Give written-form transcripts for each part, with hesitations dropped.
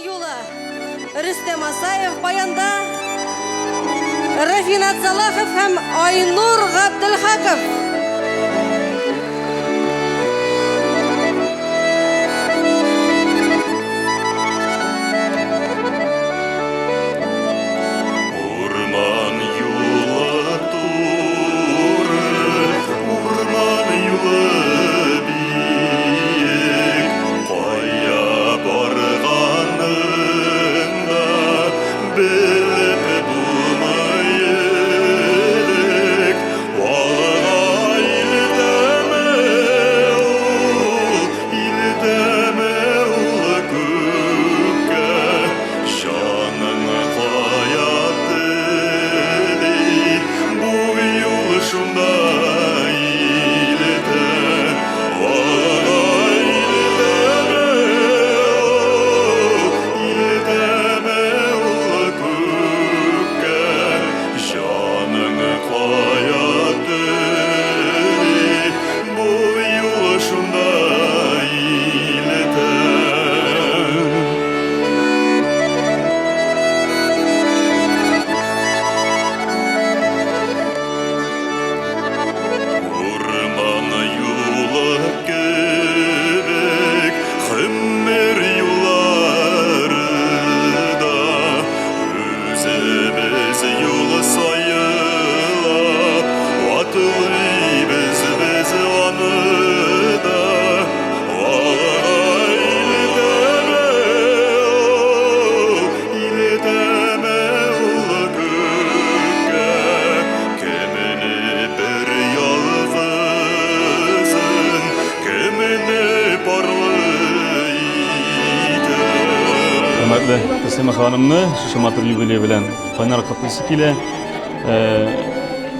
юлы. Рөстәм Асаев баянда, Рафинат Салахов һәм Айнур Габделхаков. Урман юлы туры, урман юлы биек, кая барганыңда белеп булмый элек. Алга илтәме ул, илтәме ул күккә? Җаның кая тели, бу юл шунда илтә. Алга илтәме ул, илтәме ул күккә? Җаның кая тели, бу юл шунда илтә. Урман юлы кебек гомер юллары да үзебез юл сайлап атлыйбыз без аны да. Алга илтәме ул, илтәме ул күккә? Кемне бер ялгызын, кемне парлы итә. Хөрмәтле Тәслимә ханымны шушы матур юбилей белән кайнар котлыйсы килә.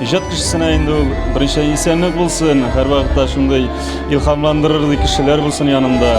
Иҗат кешесенә инде ул беренче исәнлек булсын, һәрвакытта шундый илһамландырырдай кешеләр булсын янында.